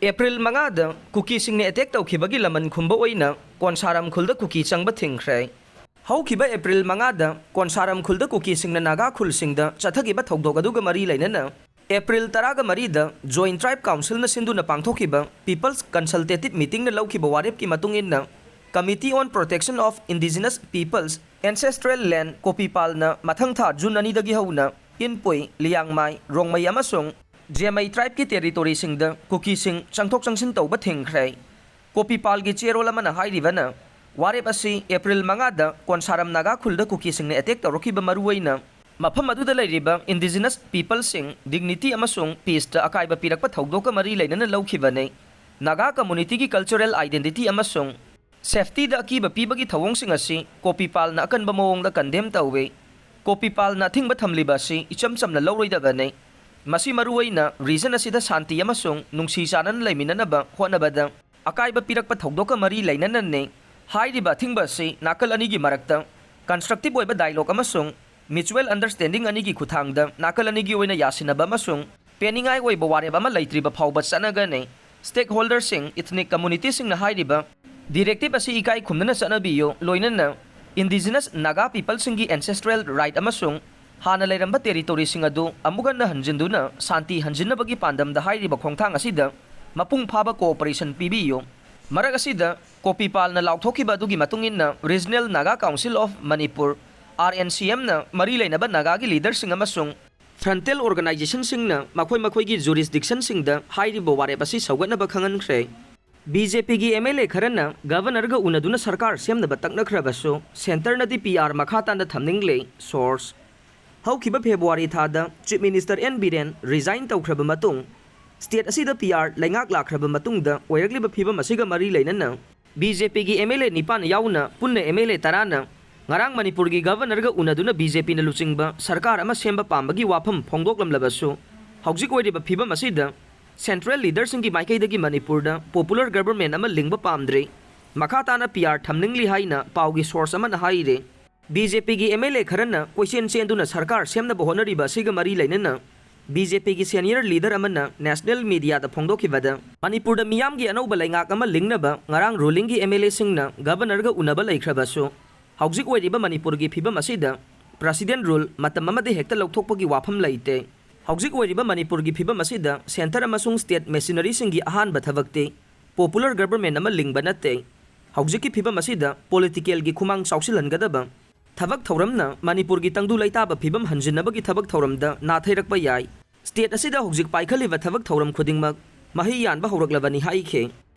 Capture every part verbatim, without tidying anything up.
April ꯃꯉꯥꯗ ꯀꯨꯀꯤꯁꯤꯡꯅ attack ꯇꯧꯈꯤꯕꯒꯤ ꯂꯃꯟ ꯈꯨꯝꯕ ꯑꯣꯏꯅ ꯀꯣꯟꯁꯥꯔꯝ ꯈꯨꯜꯗ ꯀꯨꯀꯤ ꯆꯪꯕ ꯊꯤꯡꯈ꯭ꯔꯦ꯫ ꯍꯧꯈꯤꯕ ꯑꯦꯄ꯭ꯔꯤꯜ ꯃꯉꯥꯗ ꯀꯣꯟꯁꯥꯔꯝ ꯈꯨꯜꯗ ꯀꯨꯀꯤꯁꯤꯡꯅ ꯅꯥꯒꯥ ꯈꯨꯜꯁꯤꯡꯗ ꯆꯠꯊꯈꯤꯕ ꯊꯧꯗꯣꯛ ꯑꯗꯨꯒ ꯃꯔꯤ ꯂꯩꯅꯅ ꯑꯦꯄ꯭ꯔꯤꯜ ꯇꯔꯥꯒ ꯃꯔꯤꯗ Joint Tribe Councilꯅ ꯁꯤꯟꯗꯨꯅ ꯄꯥꯡꯊꯣꯛꯈꯤꯕ People's Consultative Meetingꯅ ꯂꯧꯈꯤꯕ ꯋꯥꯔꯦꯞꯀꯤ ꯃꯇꯨꯡ ꯏꯟꯅ Committee on Protection of Indigenous Peoples Ancestral Land ꯀꯣꯄꯤꯄꯥꯜꯅ ꯃꯊꯪ ꯊꯥ ꯖꯨꯟ ꯑꯅꯤꯗꯒꯤ ꯍꯧꯅ ꯏꯟꯄꯨꯏ, ꯂꯤꯌꯥꯡꯃꯥꯏ, ꯔꯣꯡꯃꯩ ꯑꯃꯁꯨꯡ ꯖꯦꯃꯩ tribeꯀꯤ territoryꯁꯤꯡꯗ ꯀꯨꯀꯤꯁꯤꯡ ꯆꯪꯊꯣꯛ ꯆꯪꯁꯤꯟ ꯇꯧꯕ ꯊꯤꯡꯈ꯭ꯔꯦ꯫ ꯀꯣꯄꯤꯄꯥꯜꯒꯤ ꯆꯦꯔꯣꯜ ꯑꯃꯅ ꯍꯥꯏꯔꯤꯕꯅ, ꯋꯥꯔꯦꯞ ꯑꯁꯤ ꯑꯦꯄ꯭ꯔꯤꯜ ꯃꯉꯥꯗ ꯀꯣꯟꯁꯥꯔꯝ ꯅꯥꯒꯥ ꯈꯨꯜꯗ ꯀꯨꯀꯤꯁꯤꯡꯅ ꯑꯦꯇꯦꯛ ꯇꯧꯔꯛꯈꯤꯕ ꯃꯔꯨꯑꯣꯏꯅ ꯃꯐꯝ ꯑꯗꯨꯗ ꯂꯩꯔꯤꯕ indigenous peopleꯁꯤꯡ dignity ꯑꯃꯁꯨꯡ peaceꯇ ꯑꯀꯥꯏꯕ ꯄꯤꯔꯛꯄ ꯊꯧꯗꯣꯛꯀ ꯃꯔꯤ ꯂꯩꯅꯅ ꯂꯧꯈꯤꯕꯅꯤ꯫ ꯅꯥꯒꯥ communityꯒꯤ cultural identity ꯑꯃꯁꯨꯡ safetyꯗ ꯑꯀꯤꯕ ꯄꯤꯕꯒꯤ ꯊꯧꯑꯣꯡꯁꯤꯡ ꯑꯁꯤ ꯀꯣꯄꯤꯄꯥꯜꯅ ꯑꯀꯟꯕ ꯃꯑꯣꯡꯗ condemn ꯇꯧꯏ꯫ ꯀꯣꯄꯤꯄꯥꯜꯅ ꯑꯊꯤꯡꯕ ꯊꯝꯂꯤꯕ ꯑꯁꯤ ꯏꯆꯝ ꯆꯝꯅ ꯂꯧꯔꯣꯏꯗꯕꯅꯤ꯫ ꯃꯁꯤ ꯃꯔꯨꯑꯣꯏꯅ region ꯑꯁꯤꯗ ꯁꯥꯟꯇꯤ ꯑꯃꯁꯨꯡ ꯅꯨꯡꯁꯤ ꯆꯥꯟꯅꯅ ꯂꯩꯃꯤꯟꯅꯅꯕ ꯍꯣꯠꯅꯕꯗ ꯑꯀꯥꯏꯕ ꯄꯤꯔꯛꯄ ꯊꯧꯗꯣꯛꯀ ꯃꯔꯤ ꯂꯩꯅꯅꯅꯤ꯫ ꯍꯥꯏꯔꯤꯕ ꯑꯊꯤꯡꯕ ꯑꯁꯤ ꯅꯥꯀꯜ ꯑꯅꯤꯒꯤ ꯃꯔꯛꯇ constructive ꯑꯣꯏꯕ dialogue ꯑꯃꯁꯨꯡ mutual understanding ꯑꯅꯤꯒꯤ ꯈꯨꯠꯊꯥꯡꯗ ꯅꯥꯀꯜ ꯑꯅꯤꯒꯤ ꯑꯣꯏꯅ ꯌꯥꯁꯤꯟꯅꯕ ꯑꯃꯁꯨꯡ ꯄꯦꯟꯅꯤꯡꯉꯥꯏ ꯑꯣꯏꯕ ꯋꯥꯔꯦꯞ ꯑꯃ ꯂꯩꯇ꯭ꯔꯤꯕ ꯐꯥꯎꯕ ꯆꯠꯅꯒꯅꯤ꯫ Stakeholderꯁꯤꯡ, ethnic communityꯁꯤꯡꯅ ꯍꯥꯏꯔꯤꯕ directive ꯑꯁꯤ ꯏꯀꯥꯏ ꯈꯨꯝꯅꯅ ꯆꯠꯅꯕꯤꯌꯨ, ꯂꯣꯏꯅꯅ indigenous Naga peopleꯁꯤꯡꯒꯤ ancestral right ꯑꯃꯁꯨꯡ ꯍꯥꯟꯅ ꯂꯩꯔꯝꯕ territoryꯁꯤꯡ ꯑꯗꯨ ꯑꯃꯨꯛ ꯍꯟꯅ ꯍꯟꯖꯤꯟꯗꯨꯅ ꯁꯥꯟꯇꯤ ꯍꯟꯖꯤꯟꯅꯕꯒꯤ ꯄꯥꯟꯗꯝꯗ ꯍꯥꯏꯔꯤꯕ ꯈꯣꯡꯊꯥꯡ ꯑꯁꯤꯗ ꯃꯄꯨꯡ ꯐꯥꯕ cooperation ꯄꯤꯕꯤꯌꯨ꯫ ꯃꯔꯛ ꯑꯁꯤꯗ ꯀꯣꯄꯤꯄꯥꯜꯅ ꯂꯥꯎꯊꯣꯛꯈꯤꯕ ꯑꯗꯨꯒꯤ ꯃꯇꯨꯡ ꯏꯟꯅ Regional Naga Council of Manipur, RNCMꯅ ꯃꯔꯤ ꯂꯩꯅꯕ ꯅꯥꯒꯥꯒꯤ leaderꯁꯤꯡ ꯑꯃꯁꯨꯡ frontal organizationꯁꯤꯡꯅ ꯃꯈꯣꯏ ꯃꯈꯣꯏꯒꯤ jurisdictionꯁꯤꯡꯗ ꯍꯥꯏꯔꯤꯕ ꯋꯥꯔꯦꯞ ꯑꯁꯤ ꯁꯧꯒꯠꯅꯕ ꯈꯪꯍꯟꯈ꯭ꯔꯦ꯫ BJPꯒꯤ MLA ꯈꯔꯅ Governorꯒ ꯎꯅꯗꯨꯅ ꯁꯔꯀꯥꯔ ꯁꯦꯝꯅꯕ ꯇꯛꯅꯈ꯭ꯔꯕꯁꯨ, centreꯅꯗꯤ PR ꯃꯈꯥ ꯇꯥꯅ ꯊꯝꯅꯤꯡꯂꯦ꯫ Source: ꯍꯧꯈꯤꯕ February ꯊꯥꯗ Chief Minister N Biren resign ꯇꯧꯈ꯭ꯔꯕ ꯃꯇꯨꯡ, state ꯑꯁꯤꯗ PR ꯂꯩꯉꯥꯛ ꯂꯥꯛꯈ꯭ꯔꯕ ꯃꯇꯨꯡꯗ ꯑꯣꯏꯔꯛꯂꯤꯕ ꯐꯤꯕꯝ ꯑꯁꯤꯒ ꯃꯔꯤ ꯂꯩꯅꯅ, BJPꯒꯤ MLA ꯅꯤꯄꯥꯟ ꯌꯥꯎꯅ ꯄꯨꯟꯅ MLA ꯇꯔꯥꯅ ꯉꯔꯥꯡ ꯃꯅꯤꯄꯨꯔꯒꯤ Governorꯒ ꯎꯅꯗꯨꯅ BJPꯅ ꯂꯨꯆꯤꯡꯕ ꯁꯔꯀꯥꯔ ꯑꯃ ꯁꯦꯝꯕ ꯄꯥꯝꯕꯒꯤ ꯋꯥꯐꯝ ꯐꯣꯡꯗꯣꯛꯂꯝꯂꯕꯁꯨ, ꯍꯧꯖꯤꯛ ꯑꯣꯏꯔꯤꯕ ꯐꯤꯕꯝ ꯑꯁꯤꯗ central leaderꯁꯤꯡꯒꯤ ꯃꯥꯏꯀꯩꯗꯒꯤ ꯃꯅꯤꯄꯨꯔꯗ popular government ꯑꯃ ꯂꯤꯡꯕ ꯄꯥꯝꯗ꯭ꯔꯤ꯫ ꯃꯈꯥ ꯇꯥꯅ PR ꯊꯝꯅꯤꯡꯂꯤ ꯍꯥꯏꯅ ꯄꯥꯎꯒꯤ source ꯑꯃꯅ ꯍꯥꯏꯔꯤ꯫ BJPꯒꯤ MLA ꯈꯔꯅ ꯀꯣꯏꯆꯦꯟ ꯆꯦꯟꯗꯨꯅ ꯁꯔꯀꯥꯔ ꯁꯦꯝꯅꯕ ꯍꯣꯠꯅꯔꯤꯕ ꯑꯁꯤꯒ ꯃꯔꯤ ꯂꯩꯅꯅ, ꯕꯤ ꯖꯦ ꯄꯤꯒꯤ senior leader ꯑꯃꯅ national mediaꯗ ꯐꯣꯡꯗꯣꯛꯈꯤꯕꯗ, ꯃꯅꯤꯄꯨꯔꯗ ꯃꯤꯌꯥꯝꯒꯤ ꯑꯅꯧꯕ ꯂꯩꯉꯥꯛ ꯑꯃ ꯂꯤꯡꯅꯕ ꯉꯔꯥꯡ rulingꯒꯤ M L Aꯁꯤꯡꯅ Governorꯒ ꯎꯅꯕ ꯂꯩꯈ꯭ꯔꯕꯁꯨ, ꯍꯧꯖꯤꯛ ꯑꯣꯏꯔꯤꯕ ꯃꯅꯤꯄꯨꯔꯒꯤ ꯐꯤꯕꯝ ꯑꯁꯤꯗ President rule ꯃꯇꯝ ꯑꯃꯗ ꯍꯦꯛꯇ ꯂꯧꯊꯣꯛꯄꯒꯤ ꯋꯥꯐꯝ ꯂꯩꯇꯦ꯫ ꯍꯧꯖꯤꯛ ꯑꯣꯏꯔꯤꯕ ꯃꯅꯤꯄꯨꯔꯒꯤ ꯐꯤꯕꯝ ꯑꯁꯤꯗ centre ꯑꯃꯁꯨꯡ state machineryꯁꯤꯡꯒꯤ ꯑꯍꯥꯟꯕ ꯊꯕꯛꯇꯤ popular government ꯑꯃ ꯂꯤꯡꯕ ꯅꯠꯇꯦ꯫ ꯍꯧꯖꯤꯛꯀꯤ ꯐꯤꯕꯝ ꯑꯁꯤꯗ politicalꯒꯤ ꯈꯨꯃꯥꯡ ꯆꯥꯎꯁꯤꯜꯍꯟꯒꯗꯕ ꯊꯕꯛ ꯊꯧꯔꯝꯅ ꯃꯅꯤꯄꯨꯔꯒꯤ ꯇꯪꯗꯨ ꯂꯩꯇꯥꯕ ꯐꯤꯕꯝ ꯍꯟꯖꯤꯟꯅꯕꯒꯤ ꯊꯕꯛ ꯊꯧꯔꯝꯗ ꯅꯥꯊꯩꯔꯛꯄ ꯌꯥꯏ꯫ State ꯑꯁꯤꯗ ꯍꯧꯖꯤꯛ ꯄꯥꯏꯈꯠꯂꯤꯕ ꯊꯕꯛ ꯊꯧꯔꯝ ꯈꯨꯗꯤꯡꯃꯛ ꯃꯍꯩ ꯌꯥꯟꯕ ꯍꯧꯔꯛꯂꯕꯅꯤ ꯍꯥꯏꯈꯤ꯫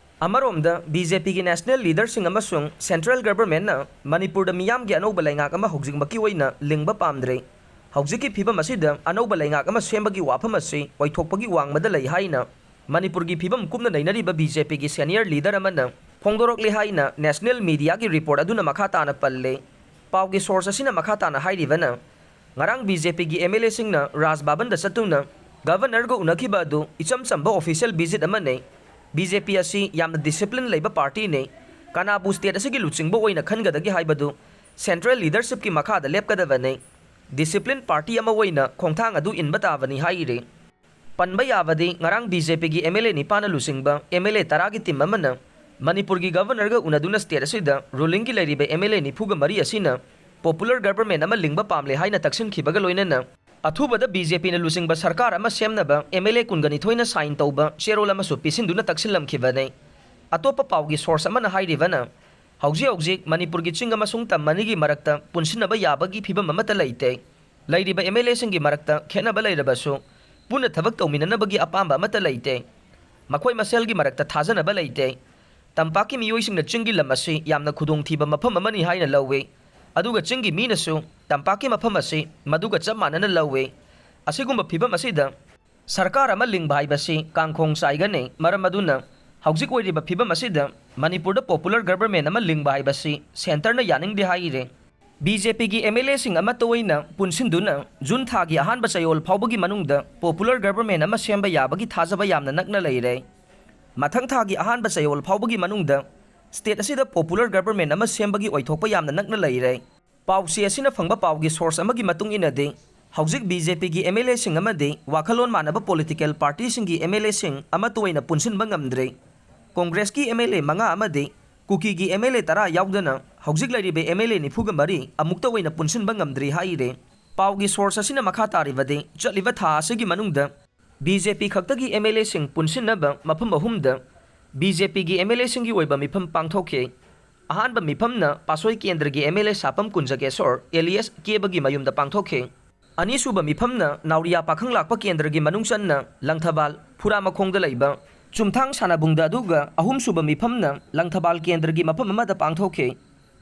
ꯑꯃꯔꯣꯝꯗ, ꯕꯤ ꯖꯦ ꯄꯤꯒꯤ national leaderꯁꯤꯡ ꯑꯃꯁꯨꯡ central governmentꯅ ꯃꯅꯤꯄꯨꯔꯗ ꯃꯤꯌꯥꯝꯒꯤ ꯑꯅꯧꯕ ꯂꯩꯉꯥꯛ ꯑꯃ ꯍꯧꯖꯤꯛꯃꯛꯀꯤ ꯑꯣꯏꯅ ꯂꯤꯡꯕ ꯄꯥꯝꯗ꯭ꯔꯦ꯫ ꯍꯧꯖꯤꯛꯀꯤ ꯐꯤꯕꯝ ꯑꯁꯤꯗ ꯑꯅꯧꯕ ꯂꯩꯉꯥꯛ ꯑꯃ ꯁꯦꯝꯕꯒꯤ ꯋꯥꯐꯝ ꯑꯁꯤ ꯑꯣꯏꯊꯣꯛꯄꯒꯤ ꯋꯥꯡꯃꯗ ꯂꯩ ꯍꯥꯏꯅ ꯃꯅꯤꯄꯨꯔꯒꯤ ꯐꯤꯕꯝ ꯀꯨꯞꯅ ꯅꯩꯅꯔꯤꯕ ꯕꯤ ꯖꯦ ꯄꯤꯒꯤ senior leader ꯑꯃꯅ ꯐꯣꯡꯗꯣꯔꯛꯂꯦ ꯍꯥꯏꯅ national mediaꯒꯤ report ꯑꯗꯨꯅ ꯃꯈꯥ ꯇꯥꯅ ꯄꯜꯂꯦ꯫ ꯄꯥꯎꯒꯤ source ꯑꯁꯤꯅ ꯃꯈꯥ ꯇꯥꯅ ꯍꯥꯏꯔꯤꯕꯅ, ꯉꯔꯥꯡ ꯕꯤ ꯖꯦ ꯄꯤꯒꯤ M L Aꯁꯤꯡꯅ ꯔꯥꯖ ꯚꯕꯟꯗ ꯆꯠꯇꯨꯅ Governorꯒ ꯎꯅꯈꯤꯕ ꯑꯗꯨ ꯏꯆꯝ ꯆꯝꯕ official visit ꯑꯃꯅꯤ꯫ ꯕꯤ ꯖꯦ ꯄꯤ ꯑꯁꯤ ꯌꯥꯝꯅ discipline ꯂꯩꯕ partyꯅꯤ꯫ ꯀꯅꯥꯕꯨ state ꯑꯁꯤꯒꯤ ꯂꯨꯆꯤꯡꯕ ꯑꯣꯏꯅ ꯈꯟꯒꯗꯒꯦ ꯍꯥꯏꯕꯗꯨ central leadershipꯀꯤ ꯃꯈꯥꯗ ꯂꯦꯞꯀꯗꯕꯅꯤ꯫ Discipline party ꯑꯃ ꯑꯣꯏꯅ ꯈꯣꯡꯊꯥꯡ ꯑꯗꯨ ꯏꯟꯕ ꯇꯥꯕꯅꯤ ꯍꯥꯏꯔꯤ꯫ ꯄꯟꯕ ꯌꯥꯕꯗꯤ, ꯉꯔꯥꯡ ꯕꯤ ꯖꯦ ꯄꯤꯒꯤ M L A ꯅꯤꯄꯥꯟꯅ ꯂꯨꯆꯤꯡꯕ M L A ꯇꯔꯥꯒꯤ team ꯑꯃꯅ ꯃꯅꯤꯄꯨꯔꯒꯤ Governorꯒ ꯎꯅꯗꯨꯅ state ꯑꯁꯤꯗ rulingꯒꯤ ꯂꯩꯔꯤꯕ M L A ꯅꯤꯐꯨꯒ ꯃꯔꯤ ꯑꯁꯤꯅ popular government ꯑꯃ ꯂꯤꯡꯕ ꯄꯥꯝꯂꯦ ꯍꯥꯏꯅ ꯇꯛꯁꯤꯟꯈꯤꯕꯒ ꯂꯣꯏꯅꯅ, ꯑꯊꯨꯕꯗ ꯕꯤ ꯖꯦ ꯄꯤꯅ ꯂꯨꯆꯤꯡꯕ ꯁꯔꯀꯥꯔ ꯑꯃ ꯁꯦꯝꯅꯕ M L A ꯀꯨꯟꯒ ꯅꯤꯊꯣꯏꯅ sign ꯇꯧꯕ ꯆꯦꯔꯣꯜ ꯑꯃꯁꯨ ꯄꯤꯁꯤꯟꯗꯨꯅ ꯇꯛꯁꯤꯜꯂꯝꯈꯤꯕꯅꯤ꯫ ꯑꯇꯣꯞꯄ ꯄꯥꯎꯒꯤ source ꯑꯃꯅ ꯍꯥꯏꯔꯤꯕꯅ, ꯍꯧꯖꯤꯛ ꯍꯧꯖꯤꯛ ꯃꯅꯤꯄꯨꯔꯒꯤ ꯆꯤꯡ ꯑꯃꯁꯨꯡ ꯇꯝ ꯑꯅꯤꯒꯤ ꯃꯔꯛꯇ ꯄꯨꯟꯁꯤꯟꯅꯕ ꯌꯥꯕꯒꯤ ꯐꯤꯕꯝ ꯑꯃꯠꯇ ꯂꯩꯇꯦ꯫ ꯂꯩꯔꯤꯕ M L Aꯁꯤꯡꯒꯤ ꯃꯔꯛꯇ ꯈꯦꯠꯅꯕ ꯂꯩꯔꯕꯁꯨ, ꯄꯨꯟꯅ ꯊꯕꯛ ꯇꯧꯃꯤꯟꯅꯅꯕꯒꯤ ꯑꯄꯥꯝꯕ ꯑꯃꯠꯇ ꯂꯩꯇꯦ꯫ ꯃꯈꯣꯏ ꯃꯁꯦꯜꯒꯤ ꯃꯔꯛꯇ ꯊꯥꯖꯅꯕ ꯂꯩꯇꯦ꯫ ꯇꯝꯄꯥꯛꯀꯤ ꯃꯤꯑꯣꯏꯁꯤꯡꯅ ꯆꯤꯡꯒꯤ ꯂꯝ ꯑꯁꯤ ꯌꯥꯝꯅ ꯈꯨꯗꯣꯡꯊꯤꯕ ꯃꯐꯝ ꯑꯃꯅꯤ ꯍꯥꯏꯅ ꯂꯧꯏ, ꯑꯗꯨꯒ ꯆꯤꯡꯒꯤ ꯃꯤꯅꯁꯨ ꯇꯝꯄꯥꯛꯀꯤ ꯃꯐꯝ ꯑꯁꯤ ꯃꯗꯨꯒ ꯆꯞ ꯃꯥꯟꯅꯅ ꯂꯧꯏ꯫ ꯑꯁꯤꯒꯨꯝꯕ ꯐꯤꯕꯝ ꯑꯁꯤꯗ ꯁꯔꯀꯥꯔ ꯑꯃ ꯂꯤꯡꯕ ꯍꯥꯏꯕꯁꯤ ꯀꯥꯡꯈꯣꯡ ꯆꯥꯏꯒꯅꯤ꯫ ꯃꯔꯝ ꯑꯗꯨꯅ ꯍꯧꯖꯤꯛ ꯑꯣꯏꯔꯤꯕ ꯐꯤꯕꯝ ꯑꯁꯤꯗ ꯃꯅꯤꯄꯨꯔꯗ popular government ꯑꯃ ꯂꯤꯡꯕ ꯍꯥꯏꯕꯁꯤ centreꯅ ꯌꯥꯅꯤꯡꯗꯦ ꯍꯥꯏꯔꯤ꯫ ꯕꯤ ꯖꯦ ꯄꯤꯒꯤ M L Aꯁꯤꯡ ꯑꯃꯠꯇ ꯑꯣꯏꯅ ꯄꯨꯟꯁꯤꯟꯗꯨꯅ ꯖꯨꯟ ꯊꯥꯒꯤ ꯑꯍꯥꯟꯕ ꯆꯌꯣꯜ ꯐꯥꯎꯕꯒꯤ ꯃꯅꯨꯡꯗ popular government ꯑꯃ ꯁꯦꯝꯕ ꯌꯥꯕꯒꯤ ꯊꯥꯖꯕ ꯌꯥꯝꯅ ꯅꯛꯅ ꯂꯩꯔꯦ꯫ ꯃꯊꯪ ꯊꯥꯒꯤ ꯑꯍꯥꯟꯕ ꯆꯌꯣꯜ ꯐꯥꯎꯕꯒꯤ ꯃꯅꯨꯡꯗ state ꯑꯁꯤꯗ popular government ꯑꯃ ꯁꯦꯝꯕꯒꯤ ꯑꯣꯏꯊꯣꯛꯄ ꯌꯥꯝꯅ ꯅꯛꯅ ꯂꯩꯔꯦ꯫ ꯄꯥꯎꯆꯦ ꯑꯁꯤꯅ ꯐꯪꯕ ꯄꯥꯎꯒꯤ source ꯑꯃꯒꯤ ꯃꯇꯨꯡ ꯏꯟꯅꯗꯤ, ꯍꯧꯖꯤꯛ ꯕꯤ ꯖꯦ ꯄꯤꯒꯤ ꯑꯦꯝ ꯑꯦꯜ ꯑꯦꯁꯤꯡ ꯑꯃꯗꯤ ꯋꯥꯈꯜꯂꯣꯟ ꯃꯥꯟꯅꯕ ꯄꯣꯂꯤꯇꯤꯀꯦꯜ ꯄꯥꯔꯇꯤꯁꯤꯡꯒꯤ ꯑꯦꯝ ꯑꯦꯜ ꯑꯦꯁꯤꯡ ꯑꯃꯠꯇ ꯑꯣꯏꯅ ꯄꯨꯟꯁꯤꯟꯕ ꯉꯝꯗ꯭ꯔꯦ꯫ ꯀꯣꯡꯒ꯭ꯔꯦꯁꯀꯤ ꯑꯦꯝ ꯑꯦꯜ ꯑꯦ ꯃꯉꯥ ꯑꯃꯗꯤ ꯀꯨꯀꯤꯒꯤ ꯑꯦꯝ ꯑꯦꯜ ꯑꯦ ꯇꯔꯥ ꯌꯥꯎꯗꯅ ꯍꯧꯖꯤꯛ ꯂꯩꯔꯤꯕ ꯑꯦꯝ ꯑꯦꯜ ꯑꯦ ꯅꯤꯐꯨꯒ ꯃꯔꯤ ꯑꯃꯨꯛꯇ ꯑꯣꯏꯅ ꯄꯨꯟꯁꯤꯟꯕ ꯉꯝꯗ꯭ꯔꯤ ꯍꯥꯏꯔꯦ꯫ ꯄꯥꯎꯒꯤ ꯁꯣꯔꯁ ꯑꯁꯤꯅ ꯃꯈꯥ ꯇꯥꯔꯤꯕꯗꯤ, ꯆꯠꯂꯤꯕ ꯊꯥ ꯑꯁꯤꯒꯤ ꯃꯅꯨꯡꯗ ꯕꯤ ꯖꯦ ꯄꯤ ꯈꯛꯇꯒꯤ ꯑꯦꯝ ꯑꯦꯜ ꯑꯦꯁꯤꯡ ꯄꯨꯟꯁꯤꯟꯅꯕ ꯃꯐꯝ ꯑꯍꯨꯝꯗ ꯕꯤ ꯖꯦ ꯄꯤꯒꯤ ꯑꯦꯝ ꯑꯦꯜ ꯑꯦꯁꯤꯡꯒꯤ ꯑꯣꯏꯕ ꯃꯤꯐꯝ ꯄꯥꯡꯊꯣꯛꯈꯤ꯫ ꯑꯍꯥꯟꯕ ꯃꯤꯐꯝꯅ ꯄꯥꯁꯣꯏ ꯀꯦꯟꯗ꯭ꯔꯒꯤ ꯑꯦꯝ ꯑꯦꯜ ꯑꯦ ꯁꯥꯄꯝ ꯀꯨꯟꯖꯒꯦꯁꯣꯔ ꯑꯦꯂꯤꯌꯥꯁ ꯀꯦꯕꯒꯤ ꯃꯌꯨꯝꯗ ꯄꯥꯡꯊꯣꯛꯈꯤ꯫ ꯑꯅꯤꯁꯨꯕ ꯃꯤꯐꯝꯅ ꯅꯥꯎꯔꯤꯌꯥ ꯄꯥꯈꯪ ꯂꯥꯛꯄ ꯀꯦꯟꯗ꯭ꯔꯒꯤ ꯃꯅꯨꯡ ꯆꯟꯅ ꯂꯪꯊꯕꯥꯜ ꯐꯨꯔꯥ ꯃꯈꯣꯡꯗ ꯂꯩꯕ ꯆꯨꯝꯊꯥꯡ ꯁꯥꯟꯅꯕꯨꯡꯗ, ꯑꯗꯨꯒ ꯑꯍꯨꯝꯁꯨꯕ ꯃꯤꯐꯝꯅ ꯂꯪꯊꯕꯥꯜ ꯀꯦꯟꯗ꯭ꯔꯒꯤ ꯃꯐꯝ ꯑꯃꯗ ꯄꯥꯡꯊꯣꯛꯈꯤ꯫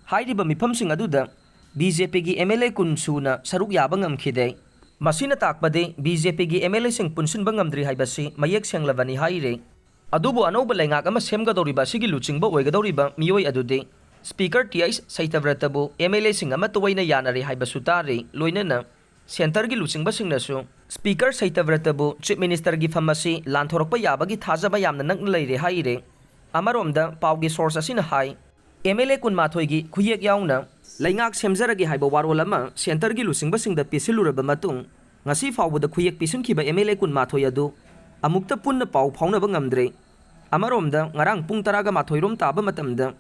ꯍꯥꯏꯔꯤꯕ ꯃꯤꯐꯝꯁꯤꯡ ꯑꯗꯨꯗ ꯕꯤ ꯖꯦ ꯄꯤꯒꯤ ꯑꯦꯝ ꯑꯦꯜ ꯑꯦ ꯀꯨꯟ ꯁꯨꯅ ꯁꯔꯨꯛ ꯌꯥꯕ ꯉꯝꯈꯤꯗꯦ꯫ ꯃꯁꯤꯅ ꯇꯥꯛꯄꯗꯤ ꯕꯤ ꯖꯦ ꯄꯤꯒꯤ ꯑꯦꯝ ꯑꯦꯜ ꯑꯦꯁꯤꯡ ꯄꯨꯟꯁꯤꯟꯕ ꯉꯝꯗ꯭ꯔꯤ ꯍꯥꯏꯕꯁꯤ ꯃꯌꯦꯛ ꯁꯦꯡꯂꯕꯅꯤ ꯍꯥꯏꯔꯤ꯫ ꯑꯗꯨꯕꯨ ꯑꯅꯧꯕ ꯂꯩꯉꯥꯛ ꯑꯃ ꯁꯦꯝꯒꯗꯧꯔꯤꯕ ꯑꯁꯤꯒꯤ ꯂꯨꯆꯤꯡꯕ ꯑꯣꯏꯒꯗꯧꯔꯤꯕ ꯃꯤꯑꯣꯏ ꯑꯗꯨꯗꯤ ꯁ꯭ꯄꯤꯀꯔ ꯇꯤ ꯑꯩꯆ ꯁꯩꯇꯕ꯭ꯔꯇꯕꯨ ꯑꯦꯝ ꯑꯦꯜ ꯑꯦꯁꯤꯡ ꯑꯃꯠꯇ ꯑꯣꯏꯅ ꯌꯥꯅꯔꯦ ꯍꯥꯏꯕꯁꯨ ꯇꯥꯔꯤ꯫ ꯂꯣꯏꯅꯅ ꯁꯦꯟꯇꯔꯒꯤ ꯂꯨꯆꯤꯡꯕꯁꯤꯡꯅꯁꯨ ꯁ꯭ꯄꯤꯀꯔ ꯁꯩꯇꯕ꯭ꯔꯇꯕꯨ ꯆꯤꯐ ꯃꯤꯅꯤꯁꯇꯔꯒꯤ ꯐꯝ ꯑꯁꯤ ꯂꯥꯟꯊꯣꯔꯛꯄ ꯌꯥꯕꯒꯤ ꯊꯥꯖꯕ ꯌꯥꯝꯅ ꯅꯛꯅ ꯂꯩꯔꯦ ꯍꯥꯏꯔꯦ꯫ ꯑꯃꯔꯣꯝꯗ ꯄꯥꯎꯒꯤ ꯁꯣꯔꯁ ꯑꯁꯤꯅ ꯍꯥꯏ, ꯑꯦꯝ ꯑꯦꯜ ꯑꯦ ꯀꯨꯟꯃꯥꯊꯣꯏꯒꯤ ꯈꯨꯌꯦꯛ ꯌꯥꯎꯅ ꯂꯩꯉꯥꯛ ꯁꯦꯝꯖꯔꯒꯦ ꯍꯥꯏꯕ ꯋꯥꯔꯣꯜ ꯑꯃ ꯁꯦꯟꯇꯔꯒꯤ ꯂꯨꯆꯤꯡꯕꯁꯤꯡꯗ ꯄꯤꯁꯤꯜꯂꯨꯔꯕ ꯃꯇꯨꯡ, ꯉꯁꯤ ꯐꯥꯎꯕꯗ ꯈꯨꯌꯦꯛ ꯄꯤꯁꯤꯟꯈꯤꯕ ꯑꯦꯝ ꯑꯦꯜ ꯑꯦ ꯀꯨꯟꯃꯥꯊꯣꯏ ꯑꯗꯨ ꯑꯃꯨꯛꯇ ꯄꯨꯟꯅ ꯄꯥꯎ ꯐꯥꯎꯅꯕ ꯉꯝꯗ꯭ꯔꯦ꯫ ꯑꯃꯔꯣꯝꯗ, ꯉꯔꯥꯡ ꯄꯨꯡ ꯇꯔꯥꯒ ꯃꯥꯊꯣꯏ ꯔꯣꯝ ꯇꯥꯕ ꯃꯇꯝꯗ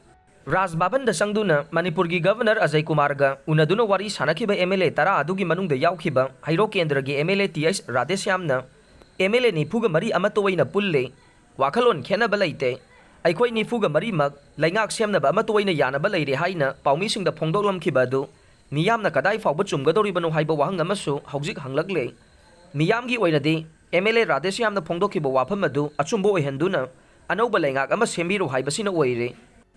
ꯔꯥꯖ ꯚꯕꯟꯗ ꯆꯪꯗꯨꯅ ꯃꯅꯤꯄꯨꯔꯒꯤ ꯒꯚꯔꯅꯔ ꯑꯖꯌ ꯀꯨꯃꯥꯔꯒ ꯎꯅꯗꯨꯅ ꯋꯥꯔꯤ ꯁꯥꯟꯅꯈꯤꯕ ꯑꯦꯝ ꯑꯦꯜ ꯑꯦ ꯇꯔꯥ ꯑꯗꯨꯒꯤ ꯃꯅꯨꯡꯗ ꯌꯥꯎꯈꯤꯕ ꯍꯩꯔꯣꯛ ꯀꯦꯟꯗ꯭ꯔꯒꯤ M L A T H ꯔꯥꯙꯦꯁ꯭ꯌꯥꯝꯅ ꯑꯦꯝ ꯑꯦꯜ ꯑꯦ ꯅꯤꯐꯨꯒ ꯃꯔꯤ ꯑꯃꯠꯇ ꯑꯣꯏꯅ ꯄꯨꯜꯂꯦ꯫ ꯋꯥꯈꯜꯂꯣꯟ ꯈꯦꯠꯅꯕ ꯂꯩꯇꯦ꯫ ꯑꯩꯈꯣꯏ ꯅꯤꯐꯨꯒ ꯃꯔꯤꯃꯛ ꯂꯩꯉꯥꯛ ꯁꯦꯝꯅꯕ ꯑꯃꯠꯇ ꯑꯣꯏꯅ ꯌꯥꯅꯕ ꯂꯩꯔꯦ ꯍꯥꯏꯅ ꯄꯥꯎꯃꯤꯁꯤꯡꯗ ꯐꯣꯡꯗꯣꯛꯂꯝꯈꯤꯕ ꯑꯗꯨ ꯃꯤꯌꯥꯝꯅ ꯀꯗꯥꯏ ꯐꯥꯎꯕ ꯆꯨꯝꯒꯗꯧꯔꯤꯕꯅꯣ ꯍꯥꯏꯕ ꯋꯥꯍꯪ ꯑꯃꯁꯨ ꯍꯧꯖꯤꯛ ꯍꯪꯂꯛꯂꯦ꯫ ꯃꯤꯌꯥꯝꯒꯤ ꯑꯣꯏꯅꯗꯤ ꯑꯦꯝ ꯑꯦꯜ ꯑꯦ ꯔꯥꯙꯦꯁ꯭ꯌꯥꯝꯅ ꯐꯣꯡꯗꯣꯛꯈꯤꯕ ꯋꯥꯐꯝ ꯑꯗꯨ ꯑꯆꯨꯝꯕ ꯑꯣꯏꯍꯟꯗꯨꯅ ꯑꯅꯧꯕ ꯂꯩꯉꯥꯛ ꯑꯃ ꯁꯦꯝꯕꯤꯔꯨ ꯍꯥꯏꯕꯁꯤꯅ ꯑꯣꯏꯔꯦ꯫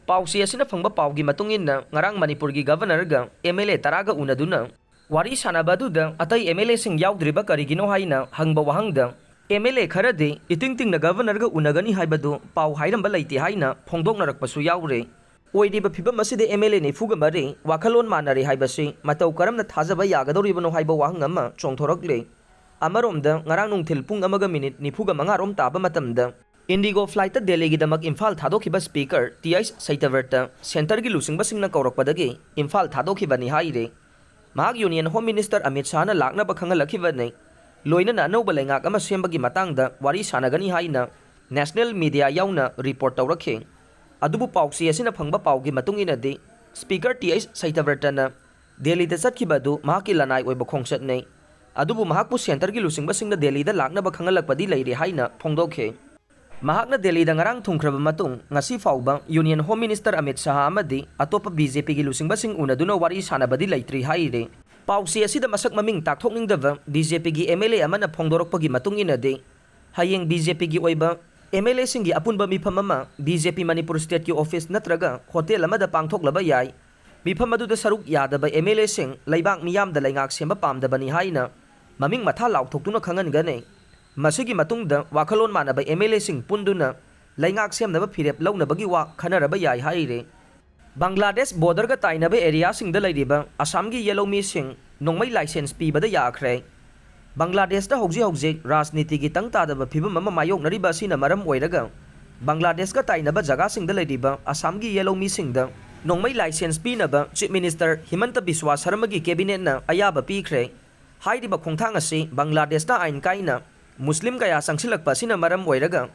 ꯄꯥꯎꯆꯦ ꯑꯁꯤꯅ ꯐꯪꯕ ꯄꯥꯎꯒꯤ ꯃꯇꯨꯡ ꯏꯟꯅ, ꯉꯔꯥꯡ ꯃꯅꯤꯄꯨꯔꯒꯤ ꯒꯚꯔꯅꯔꯒ ꯑꯦꯝ ꯑꯦꯜ ꯑꯦ ꯇꯔꯥꯒ ꯎꯅꯗꯨꯅ ꯋꯥꯔꯤ ꯁꯥꯟꯅꯕ ꯑꯗꯨꯗ ꯑꯇꯩ ꯑꯦꯝ ꯑꯦꯜ ꯑꯦꯁꯤꯡ ꯌꯥꯎꯗ꯭ꯔꯤꯕ ꯀꯔꯤꯒꯤꯅꯣ ꯍꯥꯏꯅ ꯍꯪꯕ ꯋꯥꯍꯪꯗ, ꯑꯦꯝ ꯑꯦꯜ ꯑꯦ ꯈꯔꯗꯤ ꯏꯇꯤꯡ ꯇꯤꯡꯅ ꯒꯚꯔꯅꯔꯒ ꯎꯅꯒꯅꯤ ꯍꯥꯏꯕꯗꯨ ꯄꯥꯎ ꯍꯥꯏꯔꯝꯕ ꯂꯩꯇꯦ ꯍꯥꯏꯅ ꯐꯣꯡꯗꯣꯛꯅꯔꯛꯄꯁꯨ ꯌꯥꯎꯔꯦ꯫ ꯑꯣꯏꯔꯤꯕ ꯐꯤꯕꯝ ꯑꯁꯤꯗ ꯑꯦꯝ ꯑꯦꯜ ꯑꯦ ꯅꯤꯐꯨꯒ ꯃꯔꯤ ꯋꯥꯈꯜꯂꯣꯟ ꯃꯥꯟꯅꯔꯦ ꯍꯥꯏꯕꯁꯤ ꯃꯇꯧ ꯀꯔꯝꯅ ꯊꯥꯖꯕ ꯌꯥꯒꯗꯧꯔꯤꯕꯅꯣ ꯍꯥꯏꯕ ꯋꯥꯍꯪ ꯑꯃ ꯆꯣꯡꯊꯣꯔꯛꯂꯦ꯫ ꯑꯃꯔꯣꯝꯗ, ꯉꯔꯥꯡ ꯅꯨꯡꯊꯤꯜ ꯄꯨꯡ ꯑꯃꯒ ꯃꯤꯅꯤꯠ ꯅꯤꯐꯨꯒ ꯃꯉꯥ ꯔꯣꯝ ꯇꯥꯕ ꯃꯇꯝꯗ ꯏꯟꯗꯤꯒꯣ ꯐ꯭ꯂꯥꯏꯠꯇ ꯗꯦꯜꯂꯤꯒꯤꯗꯃꯛ ꯏꯝꯐꯥꯜ ꯊꯥꯗꯣꯛꯈꯤꯕ ꯁ꯭ꯄꯤꯀꯔ ꯇꯤ ꯑꯩꯆ ꯁꯩꯇꯕ꯭ꯔꯇ ꯁꯦꯟꯇꯔꯒꯤ ꯂꯨꯆꯤꯡꯕꯁꯤꯡꯅ ꯀꯧꯔꯛꯄꯗꯒꯤ ꯏꯝꯐꯥꯜ ꯊꯥꯗꯣꯛꯈꯤꯕꯅꯤ ꯍꯥꯏꯔꯦ꯫ ꯃꯍꯥꯛ Union Home Minister ꯑꯃꯤꯠ ꯁꯥꯍꯅ ꯂꯥꯛꯅꯕ ꯈꯪꯍꯜꯂꯛꯈꯤꯕꯅꯤ꯫ ꯂꯣꯏꯅꯅ ꯑꯅꯧꯕ ꯂꯩꯉꯥꯛ ꯑꯃ ꯁꯦꯝꯕꯒꯤ ꯃꯇꯥꯡꯗ ꯋꯥꯔꯤ ꯁꯥꯟꯅꯒꯅꯤ ꯍꯥꯏꯅ national media ꯌꯥꯎꯅ report ꯇꯧꯔꯛꯈꯤ꯫ ꯑꯗꯨꯕꯨ ꯄꯥꯎꯆꯦ ꯑꯁꯤꯅ ꯐꯪꯕ ꯄꯥꯎꯒꯤ ꯃꯇꯨꯡ ꯏꯟꯅꯗꯤ, Speaker ꯇꯤ ꯑꯩꯆ ꯁꯩꯇꯕ꯭ꯔꯇꯅ ꯗꯦꯜꯂꯤꯗ ꯆꯠꯈꯤꯕ ꯑꯗꯨ ꯃꯍꯥꯛꯀꯤ ꯂꯅꯥꯏ ꯑꯣꯏꯕ ꯈꯣꯡꯆꯠꯅꯤ꯫ ꯑꯗꯨꯕꯨ ꯃꯍꯥꯛꯄꯨ centreꯒꯤ ꯂꯨꯆꯤꯡꯕꯁꯤꯡꯅ ꯗꯦꯜꯂꯤꯗ ꯂꯥꯛꯅꯕ ꯈꯪꯍꯜꯂꯛꯄꯗꯤ ꯂꯩꯔꯦ ꯍꯥꯏꯅ ꯐꯣꯡꯗꯣꯛꯈꯤ꯫ ꯃꯍꯥꯛꯅ ꯗꯦꯜꯂꯤꯗ ꯉꯔꯥꯡ ꯊꯨꯡꯈ꯭ꯔꯕ ꯃꯇꯨꯡ, ꯉꯁꯤ ꯐꯥꯎꯕ Union Home Minister Amit Shah ꯑꯃꯗꯤ ꯑꯇꯣꯞꯄ BJPꯒꯤ ꯂꯨꯆꯤꯡꯕꯁꯤꯡ ꯎꯅꯗꯨꯅ ꯋꯥꯔꯤ ꯁꯥꯟꯅꯕꯗꯤ ꯂꯩꯇ꯭ꯔꯤ ꯍꯥꯏꯔꯤ꯫ ꯄꯥꯎꯆꯦ ꯑꯁꯤꯗ ꯃꯁꯛ ꯃꯃꯤꯡ ꯇꯥꯛꯊꯣꯛꯅꯤꯡꯗꯕ BJPꯒꯤ MLA ꯑꯃꯅ ꯐꯣꯡꯗꯣꯔꯛꯄꯒꯤ ꯃꯇꯨꯡ ꯏꯟꯅꯗꯤ, ꯍꯌꯦꯡ BJPꯒꯤ ꯑꯣꯏꯕ MLAꯁꯤꯡꯒꯤ ꯑꯄꯨꯟꯕ ꯃꯤꯐꯝ ꯑꯃ BJP ꯃꯅꯤꯄꯨꯔ stateꯀꯤ office ꯅꯠꯇ꯭ꯔꯒ hotel ꯑꯃꯗ ꯄꯥꯡꯊꯣꯛꯂꯕ ꯌꯥꯏ꯫ ꯃꯤꯐꯝ ꯑꯗꯨꯗ ꯁꯔꯨꯛ ꯌꯥꯗꯕ MLAꯁꯤꯡ ꯂꯩꯕꯥꯛ ꯃꯤꯌꯥꯝꯗ ꯂꯩꯉꯥꯛ ꯁꯦꯝꯕ ꯄꯥꯝꯗꯕꯅꯤ ꯍꯥꯏꯅ ꯃꯃꯤꯡ ꯃꯊꯥ ꯂꯥꯎꯊꯣꯛꯇꯨꯅ ꯈꯪꯍꯟꯒꯅꯤ꯫ ꯃꯁꯤꯒꯤ ꯃꯇꯨꯡꯗ ꯋꯥꯈꯜꯂꯣꯟ ꯃꯥꯟꯅꯕ MLAꯁꯤꯡ ꯄꯨꯟꯗꯨꯅ ꯂꯩꯉꯥꯛ ꯁꯦꯝꯅꯕ ꯐꯤꯔꯦꯞ ꯂꯧꯅꯕꯒꯤ ꯋꯥ ꯈꯟꯅꯔꯕ ꯌꯥꯏ ꯍꯥꯏꯔꯤ꯫ ꯕꯪꯒ꯭ꯂꯥꯗꯦꯁ borderꯒ ꯇꯥꯏꯅꯕ areaꯁꯤꯡꯗ ꯂꯩꯔꯤꯕ ꯑꯁꯥꯝꯒꯤ ꯌꯦꯜꯍꯧꯃꯤꯁꯤꯡ ꯅꯣꯡꯃꯩ license ꯄꯤꯕꯗ ꯌꯥꯈ꯭ꯔꯦ꯫ ꯕꯪꯒ꯭ꯂꯥꯗꯦꯁꯇ ꯍꯧꯖꯤꯛ ꯍꯧꯖꯤꯛ ꯔꯥꯖꯅꯤꯇꯤꯒꯤ ꯇꯪ ꯇꯥꯗꯕ ꯐꯤꯕꯝ ꯑꯃ ꯃꯥꯌꯣꯛꯅꯔꯤꯕ ꯑꯁꯤꯅ ꯃꯔꯝ ꯑꯣꯏꯔꯒ, ꯕꯪꯒ꯭ꯂꯥꯗꯦꯁꯀ ꯇꯥꯏꯅꯕ ꯖꯒꯥꯁꯤꯡꯗ ꯂꯩꯔꯤꯕ ꯑꯁꯥꯝꯒꯤ ꯌꯦꯜꯍꯧꯃꯤꯁꯤꯡꯗ ꯅꯣꯡꯃꯩ license ꯄꯤꯅꯕ Chief Minister ꯍꯤꯃꯟꯇ ꯕꯤꯁ꯭ꯋꯥ ꯁꯔꯃꯒꯤ cabinetꯅ ꯑꯌꯥꯕ ꯄꯤꯈ꯭ꯔꯦ꯫ ꯍꯥꯏꯔꯤꯕ ꯈꯣꯡꯊꯥꯡ ꯑꯁꯤ ꯕꯪꯒ꯭ꯂꯥꯗꯦꯁꯇ ꯑꯥꯏꯟ ꯀꯥꯏꯅ ꯃꯨꯁꯂꯤꯝ ꯀꯌꯥ ꯆꯪꯁꯤꯜꯂꯛꯄ ꯑꯁꯤꯅ ꯃꯔꯝ ꯑꯣꯏꯔꯒ,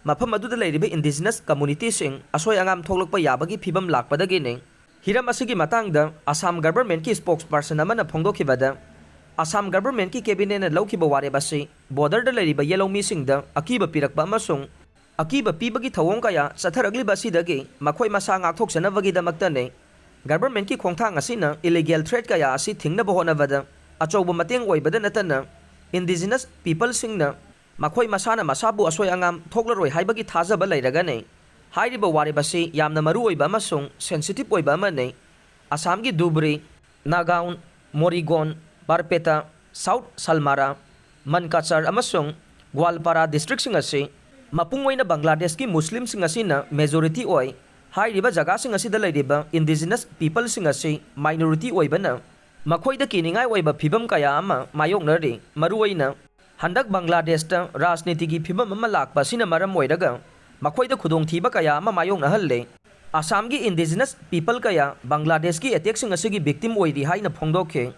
ꯃꯐꯝ ꯑꯗꯨꯗ ꯂꯩꯔꯤꯕ indigenous communityꯁꯤꯡ ꯑꯁꯣꯏ ꯑꯉꯥꯝ ꯊꯣꯛꯂꯛꯄ ꯌꯥꯕꯒꯤ ꯐꯤꯕꯝ ꯂꯥꯛꯄꯗꯒꯤꯅꯤ꯫ ꯍꯤꯔꯝ ꯑꯁꯤꯒꯤ ꯃꯇꯥꯡꯗ ꯑꯁꯥꯝ governmentꯀꯤ spokesperson ꯑꯃꯅ ꯐꯣꯡꯗꯣꯛꯈꯤꯕꯗ, ꯑꯁꯥꯝ governmentꯀꯤ cabinetꯅ ꯂꯧꯈꯤꯕ ꯋꯥꯔꯦꯞ ꯑꯁꯤ borderꯗ ꯂꯩꯔꯤꯕ ꯌꯦꯜꯍꯧꯃꯤꯁꯤꯡꯗ ꯑꯀꯤꯕ ꯄꯤꯔꯛꯄ ꯑꯃꯁꯨꯡ ꯑꯀꯤꯕ ꯄꯤꯕꯒꯤ ꯊꯧꯑꯣꯡ ꯀꯌꯥ ꯆꯠꯊꯔꯛꯂꯤꯕ ꯑꯁꯤꯗꯒꯤ ꯃꯈꯣꯏ ꯃꯁꯥ ꯉꯥꯛꯊꯣꯛꯆꯅꯕꯒꯤꯗꯃꯛꯇꯅꯤ꯫ Governmentꯀꯤ ꯈꯣꯡꯊꯥꯡ ꯑꯁꯤꯅ illegal trade ꯀꯌꯥ ꯑꯁꯤ ꯊꯤꯡꯅꯕ ꯍꯣꯠꯅꯕꯗ ꯑꯆꯧꯕ ꯃꯇꯦꯡ ꯑꯣꯏꯕꯗ ꯅꯠꯇꯅ, indigenous peopleꯁꯤꯡꯅ ꯃꯈꯣꯏ ꯃꯁꯥꯅ ꯃꯁꯥꯕꯨ ꯑꯁꯣꯏ ꯑꯉꯥꯝ ꯊꯣꯛꯂꯔꯣꯏ ꯍꯥꯏꯕꯒꯤ ꯊꯥꯖꯕ ꯂꯩꯔꯒꯅꯤ꯫ ꯍꯥꯏꯔꯤꯕ ꯋꯥꯔꯦꯞ ꯑꯁꯤ ꯌꯥꯝꯅ ꯃꯔꯨꯑꯣꯏꯕ ꯑꯃꯁꯨꯡ sensitive ꯑꯣꯏꯕ ꯑꯃꯅꯤ꯫ ꯑꯁꯥꯝꯒꯤ ꯙꯨꯕ꯭ꯔꯤ, ꯅꯥꯒꯥꯎꯟ, ꯃꯣꯔꯤꯒꯣꯟ, ꯕꯥꯔꯄꯦꯇꯥ, ꯁꯥꯎꯠ ꯁꯜꯃꯥꯔꯥ, ꯃꯟꯀꯥꯆꯥꯔ ꯑꯃꯁꯨꯡ ꯒ꯭ꯋꯥꯜꯄꯥꯔꯥ districtꯁꯤꯡ ꯑꯁꯤ ꯃꯄꯨꯡ ꯑꯣꯏꯅ ꯕꯪꯒ꯭ꯂꯥꯗꯦꯁꯀꯤ ꯃꯨꯁꯂꯤꯝꯁꯤꯡ ꯑꯁꯤꯅ majority ꯑꯣꯏ꯫ ꯍꯥꯏꯔꯤꯕ ꯖꯒꯥꯁꯤꯡ ꯑꯁꯤꯗ ꯂꯩꯔꯤꯕ indigenous peopleꯁꯤꯡ ꯑꯁꯤ minority ꯑꯣꯏꯕꯅ ꯃꯈꯣꯏꯗ ꯀꯤꯅꯤꯡꯉꯥꯏ ꯑꯣꯏꯕ ꯐꯤꯕꯝ ꯀꯌꯥ ꯑꯃ ꯃꯥꯌꯣꯛꯅꯔꯤ꯫ ꯃꯔꯨꯑꯣꯏꯅ ꯍꯟꯗꯛ ꯕꯪꯒ꯭ꯂꯥꯗꯦꯁꯇ ꯔꯥꯖꯅꯤꯇꯤꯒꯤ ꯐꯤꯕꯝ ꯑꯃ ꯂꯥꯛꯄ ꯑꯁꯤꯅ ꯃꯔꯝ ꯑꯣꯏꯔꯒ ꯃꯈꯣꯏꯗ ꯈꯨꯗꯣꯡꯊꯤꯕ ꯀꯌꯥ ꯑꯃ ꯃꯥꯌꯣꯛꯅꯍꯜꯂꯦ꯫ ꯑꯁꯥꯝꯒꯤ indigenous people ꯀꯌꯥ ꯕꯪꯒ꯭ꯂꯥꯗꯦꯁꯀꯤ ꯑꯦꯇꯦꯛꯁꯤꯡ ꯑꯁꯤꯒꯤ victim ꯑꯣꯏꯔꯤ ꯍꯥꯏꯅ ꯐꯣꯡꯗꯣꯛꯈꯤ꯫